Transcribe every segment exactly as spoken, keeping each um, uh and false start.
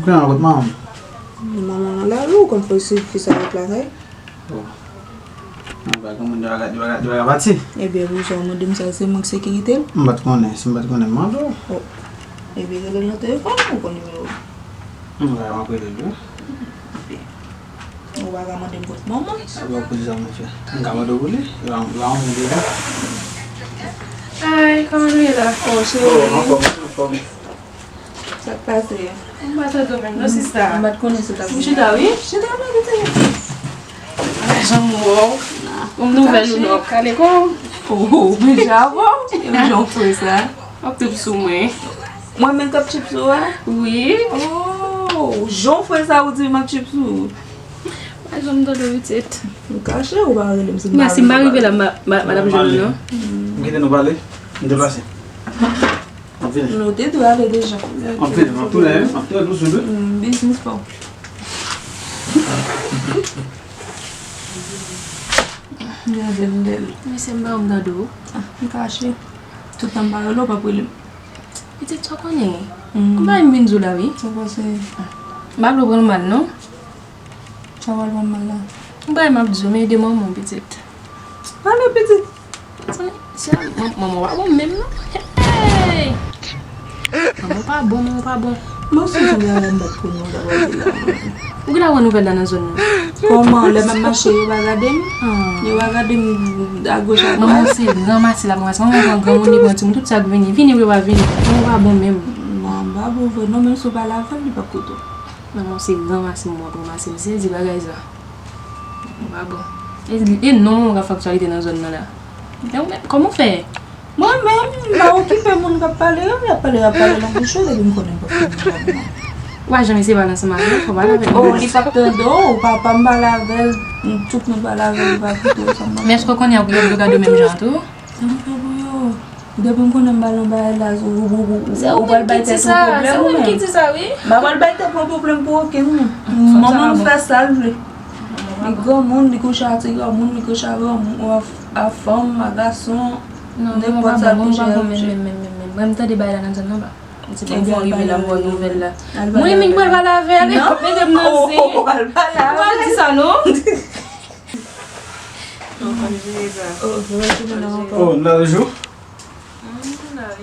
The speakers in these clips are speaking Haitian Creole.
Kounya kot manman m? Manman w nan lari, ou konn fè swiv fi sa ret lakay. Oh. Anba, gen moun de bagay, de bagay, de bagay pati. Ebyen, pou sa w mande m sa, se mwen ki sekirite l? M pa t konnen, si m pa t konnen, m mande w. Oh. Ebyen, rele l nan telefòn, ou konn nimewo. M va, m ap rele l, wi. Ebyen. Ou pa ka mande m kot manman. Sa pa koze sa, monchè. M ka mande w pou li? Yo, yo, yo, yo. Hi, kòman nou ye la? Oh, cheri. Oh, anfòm, anfòm. Sa k pase? M pa tande w menm non, sista. M pa t konnen si w t ap vini. M chita, wi. Chita, mwen, vite. Ah, jan m wè w. Yon nouvèl ou non, kale kò w. Oh, oh, men jan w, e jan w fè sa. W ap trip sou mwen. Mwen menm k ap trip sou ou a? Wi. Oh, jan w fè sa ou di m ap trip sou ou. Pa janm tande w pitit. M kache ou pa rele m si m pa... Mèsi, m pa rive la, ma-, ma-, madanm Johnny, non. M kite nou pale, m deplase. M ap vini. Nou te dwe ale deja. M ap vini, m ap tounen, wi. M ap tounen tou sou tou. Mm, biznis pa w. Gade m bèl. Mesye, m pa janm tande w. Ah, m kache. Tout tan m pa rele w, w p ap rele m. Pitit, sa w konnen. Mm. Yon bagay m vin di w la, wi. Sa w pase? M pa vle w pran l mal, non. Sa w pral pran mal la? Yon bagay m ap di w, men ede manman w, pitit. Pale, pitit. Sa, sa, man-, manman w pa bon menm, non. Hey! Manman w pa bon, manman w pa bon. Mwen sou jan bagay m bat pou nou, w ta pral di la. Ou genlè wè nouvèl la nan zòn nan. Kòman? Lè m ap mache, yo pa gade m? Ah. Yo pa gade m agoch, adwat? Manman w se ranmase l ap ranmase. Manman w pran granmoun, li pran timoun, tout sa k vini. Vini, wi, yo pa vini. Manman w pa bon menm. Non, m pa bon vre. Non, menm si w pale avè l, li p ap koute w. Manman w se ranmase, manman w ap ranmase. M sezi bagay sa. Manman w pa bon. E, e non, manman w k ap fè aktyalite nan zòn nan la. Men ou menm, kòman w fè? Mwen menm, m pa okipe moun k ap pale yo, y ap pale, y ap pale nan bouch yo, depi m konnen m p ap fini pale non. Ou pa janm eseye pale ansanm avè l, fò w pale avè l. Oh, li p ap tande w, papa m pale avè l, tout moun pale avè l, li pa koute w, sa m ap fè. Men èske w konnen y ap, y ap gade w menm jan an tou? Sa m fè pou yo? Depi m konnen m pale yon bagay la, ou, ou, ou, ou, ou pral bay tèt ou pwoblèm ou menm. M pa pral bay tèt mwen pwoblèm pou okenn moun. Manman m fè sa l vle. Li granmoun, li kouche a ti granmoun, li kouche a granmoun, ou a, a fanm, a gason. Non, nenpòt sa l kouche a, li kouche. Mwen, m tande bagay la nan zòn nan ba. Se bon, bon, rive la, m wè nouvèl la. Mwen menm pral pale avè l, mete m nan zen. Ou pa di sa non. Oh, nou la toujou?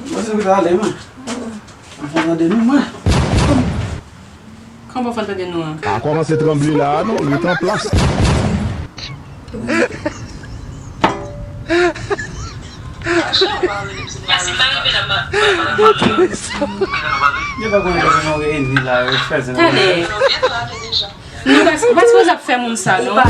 Mwen se pou ta ale, mwen. Mwen fè tande nou, mwen. Kòman w fè tande nou an? Pa kòmanse tranble la a non, li t an plas. Yo pa konnen ke se nou reyini la, yo fè se nou. Tande. Nou pa, ou pa sipoze ap fè moun sa, non.